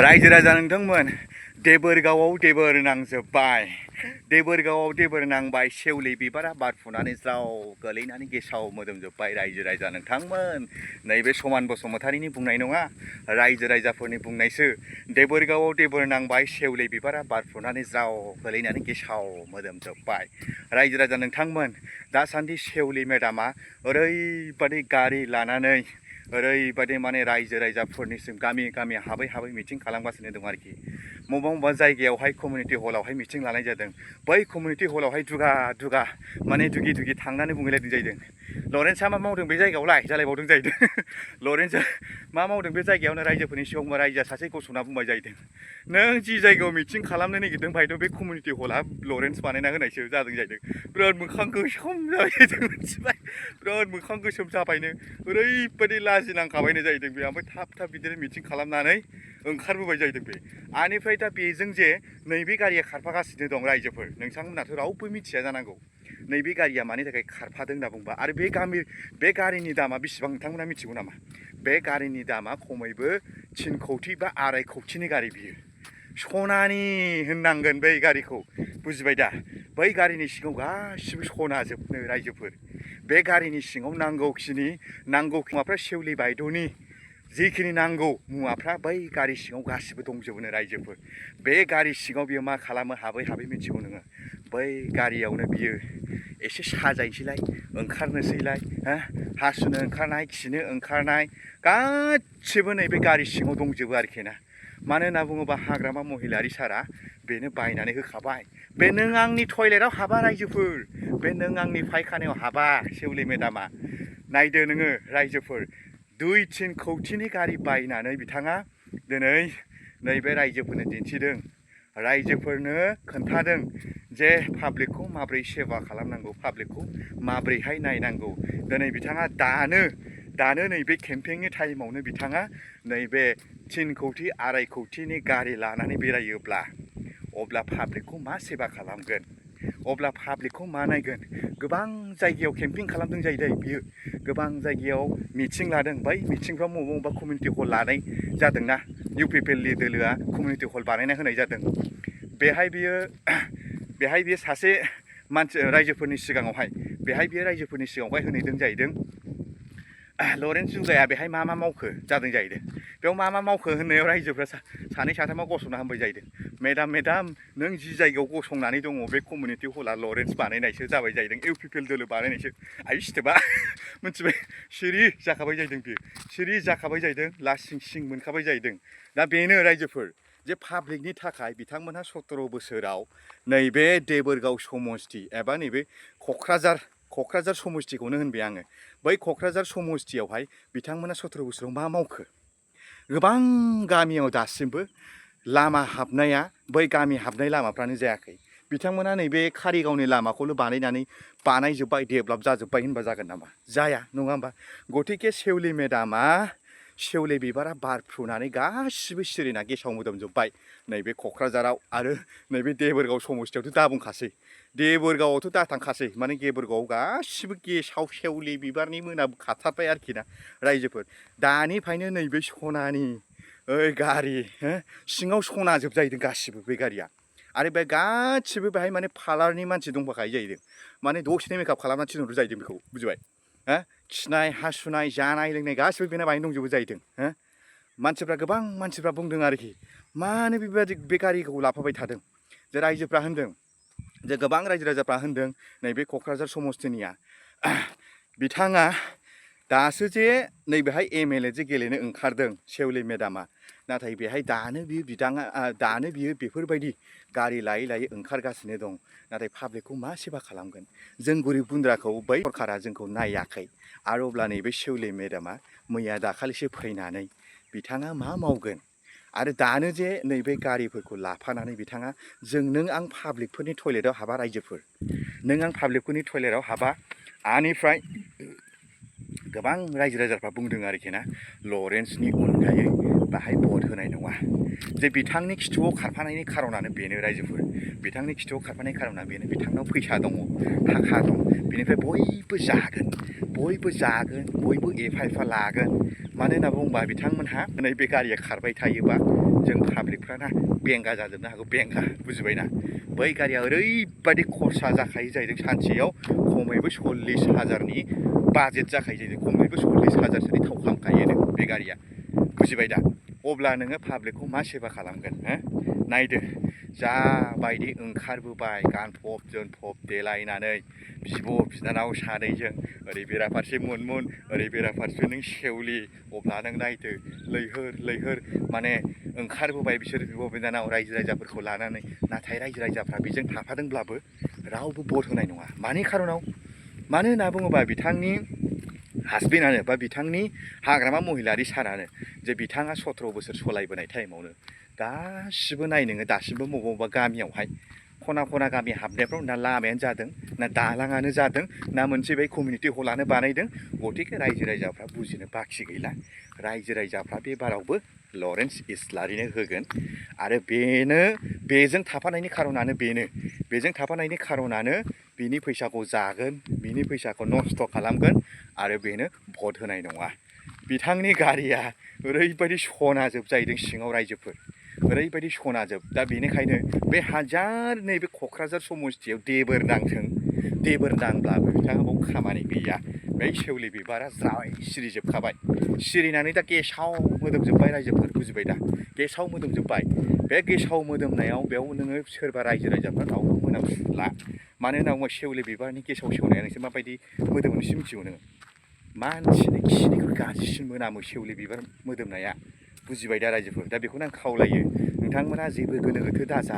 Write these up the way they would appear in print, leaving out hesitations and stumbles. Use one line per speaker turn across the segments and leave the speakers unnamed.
रायजो राजा नोंथांमोन देबोरगावआव देबोर नांजोब्बाय। देबोरगावआव देबोर नांबाय, सेवलि बिबारा बारफुनानै ज्राव गोलैनानै गेसाव मोदोमजोब्बाय। रायजो राजा नोंथांमोन, नैबे समान बसुमतारीनि बुंनाय नङा, रायजो राजाफोरनि बुंनायसो। देबोरगावआव देबोर नांबाय, सेवलि बिबारा बारफुनानै ज्राव गोलैनानै गेसाव मोदोमजोब्बाय। रायजो राजा नोंथांमोन, दासान्दि सेवलि मेदामा ओरैबादि गारि लानानै ओरैबादि माने रायजो राजाफोरनिसिम गामि गामि हाबै हाबै मिटिं खालामगासिनो दं आरोखि। बबेबा जायगायावहाय कमिउनिटि हलावहाय मिटिं लानाय जादों। बै कमिउनिटि हलावहाय दुगा दुगा माने दुगि दुगि थांनानै बुंहैलायदों जाहैदों। लरेन्सआ मा मावदों बे जायगायावलाय जालायबावदों जाहैदों। लरेन्सआ मा मावदों बे जायगायावनो रायजोफोरनि सिगाङाव रायजोआ सासे गसंना बुंबाय जाहैदों, नों जि जायगायाव मिटिं खालामनो नागिरदों बाहायथ' बे कमिउनिटि हला लरेन्स बानायना होनायसो जादों जाहैदों। बिराद मोखां गोसोम जाहैदों, मिथिबाय, बिराद मोखां गोसोम जाबायनो, ओरैबायदि लाजिनांखाबायनो जाहैदों बे। ओमफ्राय थाब थाब बिदिनो मिटिं खालामनानै ओंखारबोबाय जाहैदों बे। आनिफ्राय दा बेजों जे नैबे गारिया खारफागासिनो दं रायजोफोर, नोंथांमोनाथ' रावबो मिथिया जानांगौ नैबे गारिया मानि थाखाय खारफादों होनना बुंबा। आरो बे गारिनि दामा बेसेबां नोंथांमोना मिथिगौ नामा? बे गारिनि दामा खमैबो 3 कौटि बा 2.5 कौटिनि गारि बियो। सनानि होननांगोन बै गारिखौ, बुजिबाय दा? बै गारिनि सिङाव गासिबो सना जोबनो रायजोफोर। बे गारिनि सिङाव नांगौ मुवाफ्रा सेवलि बायद'नि जिखिनि नांगौ मुवाफ्रा बै गारि सिङाव गासिबो दंजोबोनो रायजोफोर। बे गारि सिङाव बियो मा खालामो हाबै हाबै मिथिगौ नोङो? बै गारियावनो बियो एसे साजायनोसैलाय, ओंखारनोसैलाय, हासुनो ओंखारनाय, खिनो ओंखारनाय गासिबो नैबे गारि सिङाव दंजोबो आरोखि ना। मानो होनना बुङोबा हाग्रामा महिलारि सारा बेनो बायनानै होखाबाय। बे नों आंनि टयलेटाव हाबा रायजोफोर, बे नों आंनि फायखानायाव हाबा सेवलि मेदामा। नायदो नोङो रायजोफोर, 2-3 कौटिनि गारि बायनानै बिथाङा दिनै नैबे रायजोफोरनो दिन्थिदों, रायजोफोरनो खोन्थादों जे पाब्लिकखौ माबोरै सेवा खालामनांगौ, पाब्लिकखौ माबोरैहाय नायनांगौ। दिनै बिथाङा दानो नैबे केम्पेइननि टाइमावनो बिथाङा नैबे 3 कौटि 2.5 कौटिनि गारि लानानै बेरायोब्ला अब्ला पाब्लिकखौ मा सेवा खालामगोन? अब्ला पाब्लिकखौ मा नायगोन? गोबां जायगायाव केम्पिं खालामदों जाहैदों बियो, गोबां जायगायाव मिटिं लादों। बै मिटिंफ्राव बबेबा कमिउनिटि हल लानाय जादोंना, इउपिपिएलनि दोलोआ कमिउनिटि हल बानायना होनाय जादों। बेहाय बियो सासे मानसि रायजोफोरनि सिगाङावहाय होनहैदों जाहैदों, लरेन्स जुगाया बेहाय मा मावखो जादों जाहैदों। बेयाव मा मावखो होननायाव रायजोफ्रा सानै साथामा गसंना होनबाय जाहैदों, मेदाम नों जि जायगायाव गसंनानै दङ बे कमिउनिटि हला लरेन्स बानायनायसो जाबाय जाहैदों, इउपिपिएल दोलो बानायनायसो। आइ सिथोबा मिथिबाय, सिरि जाखाबाय जाहैदों बियो, सिरि जाखाबाय जाहैदों, लासिं सिं मोनखाबाय जाहैदों। दा बेनो रायजोफोर जे पाब्लिकनि थाखाय बिथांमोनहा 17 बोसोराव नैबे देबोरगाव समस्ति एबा नैबे क'क्राझार समस्तिखौनो होनबाय आङो। बै क'क्राझार समस्तियावहाय बिथांमोना 17 बोसोराव मा मावखो? गोबां गामियाव दासिमबो लामा हाबनाया, बै गामि हाबनाय लामाफ्रानो जायाखै। बिथांमोना नैबे कारिगावनि लामाखौल' बानायजोब्बाय, डेभेलप जाजोब्बाय होनबा जागोन नामा? जाया, नङा होमबा? गथिखे सेवलि मेदामा सेवलि बिबारा बारफ्रुनानै गासिबो सिरिना गेसाव मोदोमजोब्बाय नैबे क'क्राझाराव। आरो नैबे देबोरगाव समस्तियावथ' दा बुंखासै, देबोरगावआवथ' दा थांखासै, माने देबोरगावआव गासिबो गेसाव सेवलि बिबारनि मोनामखाथारबाय आरोखि ना रायजोफोर। दानिफ्रायनो नैबे सनानि ओइ गारि, सिङाव सना जोब जाहैदों गासिबो बे गारिया। आरो बे गासिबो बेहाय माने पार्लारनि मानसि दंफाखायो जाहैदों, माने दसेनो मेकआप खालामना थिनहरो जाहैदों बेखौ, बुजिबाय? खिनाय हासुनाय जानाय लोंनाय गासिबो बेना बाहायनो दंजोबो जाहैदों। गोबां मानसिफ्रा बुंदों आरोखि, मानो बेबायदि बे गारिखौ लाफाबाय थादों? जे रायजोफ्रा होनदों, जे गोबां रायजो राजाफ्रा होनदों नैबे क'क्राझार समस्तिनिया बिथाङा दासो जे नैबेहाय MLA जे गेलेनो ओंखारदों सेवलि मेदामा, नाथाय बेहाय दानो बियो बेफोरबायदि गारि लायै लायै ओंखारगासिनो दं। नाथाय पाब्लिकखौ मा सेवा खालामगोन? जों गरिब गुन्द्राखौ बै सरकारा जोंखौ नायाखै। आरो अब्ला नैबे सेवलि मेदामा मैया दाखालिसो फैनानै बिथाङा मा मावगोन? आरो दानो जे नैबे गारिफोरखौ लाफानानै बिथाङा नों आं पाब्लिकफोरनि टयलेटाव हाबा रायजोफोर, नों आं पाब्लिकफोरनि टयलेटाव हाबा। आनिफ्राय गोबां रायजो राजाफ्रा बुंदों आरोखि ना, लरेन्सनि अनगायै बाहाय भट होनाय नङा। जे बिथांनि खिथुआव खारफानायनि खारनानो बेनो रायजोफोर, बिथांनि खिथुआव खारफानाय खार'ना बेनो बिथांनाव फैसा दङ थाखा दं बिनिफ्राय बयबो जागोन बयबो एफा एफा लागोन मानो होनना बुङोबा बिथांमोनहा नैबे गारिया खारबाय थायोबा जों पाब्लिकफ्राना बेंगा जाजोबनो हागौ बेंगा बुजिबायना बै गारिया ओरैबायदि खरसा जाखायो जाहैदों सानसेयाव खमैबो 40,000नि बाजेट जाखायो जाहैदों खमैबो 40,000सोनि थाव खामखायोनो बे गारिया बुजिबाय दा अब्ला नोङो पाब्लिकखौ मा सेबा खालामगोन हो नायदो जाबायदि ओंखारबोबाय गानफब जोमफब देलायनानै बिब' बिनानाव सानैजों ओरै बेराफारसे मुनमुन ओरै बेराफारसे नों सेवलि अब्ला नों नायदो लैहोर माने ओंखारबोबाय बिसोर बिब' बिनानाव रायजो राजाफोरखौ लानानै नाथाय रायजो राजाफ्रा बेजों थाफादोंब्लाबो रावबो भट होनाय नङा मानि खार'नाव मानो होनना बुङोबा बिथांनि हासबेन्डआनो बा बिथांनि हाग्रामा महिलारि सारानो जे बिथाङा 17 बोसोर सलायबोनाय टाइमावनो गासिबो नाय नोङो दासिमबो बबेबा गामियावहाय खना खना गामि हाबनायफ्राव ना लामायानो जादों ना दालाङानो जादों ना मोनसे बे कमिउनिटि हलानो बानायदों गथिखे रायजो राजाफ्रा बुजिनो बाखि गैला रायजो राजाफ्रा बे बारावबो लरेन्स इस्लारिनो होगोन आरो बेजों थाफानायनि खार'नानो बेजों थाफानायनि खार'नानो बिनि फैसाखौ जागोन बिनि फैसाखौ नस्थ' खालामगोन आरो बेनो भट होनाय नङा बिथांनि गारिया ओरैबायदि सनाजोब जाहैदों सिङाव रायजोफोर ओरैबायदि सनाजोब दा बेनिखायनो बे हाजार नैबे क'क्राझार समस्थियाव देबोर नांब्लाबो बिथाङा बाव खामानि गैया बै सेवलि बिबारा ज्राय सिरिजोबखाबाय सिरिनानै दा गेसाव मोदोमजोब्बाय रायजोफोर बुजिबाय दा गेसाव मोदोमजोब्बाय बे गेसाव मोदोमनायाव बेयाव नोङो सोरबा रायजो राजाफ्रा रावबो मोनामसुला मानो होनना बुङोबा सेवलि बिबारनि गेसाव सेवनाया नोंसोर माबायदि मोदोमो नोंसोर मिथिगौ नोङो मानसिनि खिनिख्रुइ गाज्रिसिन मोनामो सेवलि बिबार मोदोमनाया बुजिबाय दा रायजोफोर दा बेखौनो आं खावलायो नोंथांमोना जेबो गोनो गोथो दाजा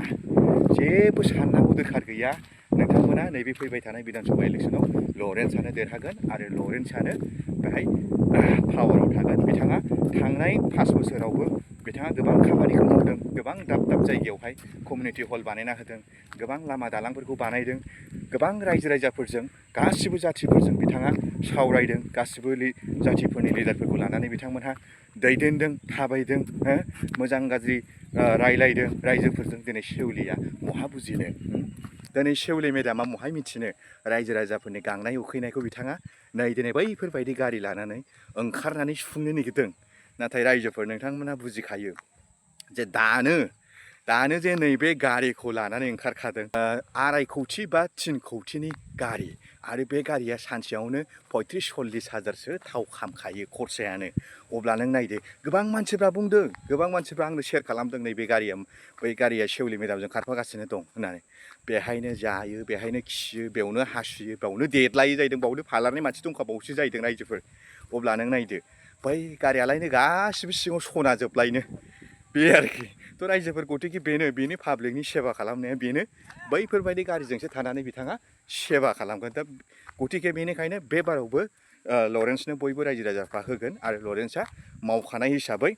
जेबो साननांगौ दरखार गैया नोंथांमोना नैबे फैबाय थानाय बिधानसभा इलेक्सनाव लरेन्सआनो देरहागोन आरो लरेन्सआनो बेहाय पावाराव थागोन बिथाङा थांनाय 5 बोसोरावबो बिथाङा गोबां खामानिखौ मावदों गोबां दाब जायगायावहाय कमिउनिटि हल बानायना होदों गोबां लामा दालांफोरखौ बानायदों गोबां रायजो राजाफोरजों गासिबो जाथिफोरजों बिथाङा सावरायदों गासिबो जाथिफोरनि लिडारफोरखौ लानानै बिथांमोनहा दैदेनदों थाबायदों मोजां गाज्रि रायलायदों रायजोफोरजों दिनै सेवलिया महा बुजिनो दिनै सेवलि मेदामा महाय मिथिनो रायजो राजाफोरनि गांनाय उखैनायखौ बिथाङा नै दिनै बैफोरबायदि गारि लानानै ओंखारनानै सुफुंनो नागिरदों नाथाय रायजोफोर नोंथांमोना बुजिखायो जे दानो जे नैबे गारिखौ लानानै ओंखारखादों 2.5 कौटि बा 3 कौटिनि गारि आरो बे गारिया सानसेयावनो 35-40 हाजारसो थाव खामखायो खरसायानो अब्ला नों नायदो गोबां मानसिफ्रा बुंदों गोबां मानसिफ्रा आंनो शेयार खालामदों नैबे बै गारिया सेवलि मेदामजों खारफागासिनो दं होननानै बेहायनो जायो बेहायनो खियो बेयावनो हासुयो बेयावनो देदलायो जाहैदों बावनो फालारनि मानसि दंखाबावसो जाहैदों रायजोफोर अब्ला नों नायदो बै गारियालायनो गासिबो सिङाव सना जोबलायनो बे आरोखि थ' रायजोफोर गथिखे बेनि पाब्लिकनि सेबा खालामनाया बेनो बैफोरबायदि गारिजोंसो थानानै बिथाङा सेबा खालामगोन दा गथिखे बेनिखायनो बे बारावबो लरेन्सनो बयबो रायजो राजाफ्रा होगोन आरो लरेन्सआ मावखानाय हिसाबै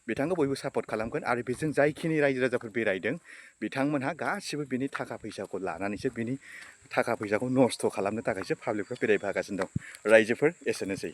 बिथांखौ बयबो सापर्ट खालामगोन आरो बेजों जायखिनि रायजो राजाफोर बेरायदों बिथांमोनहा गासिबो बिनि थाखा फैसाखौ लानानैसो बिनि थाखा फैसाखौ नस्थ' खालामनो थाखायसो पाब्लिकफ्रा बेरायफागासिनो दं रायजोफोर एसेनोसै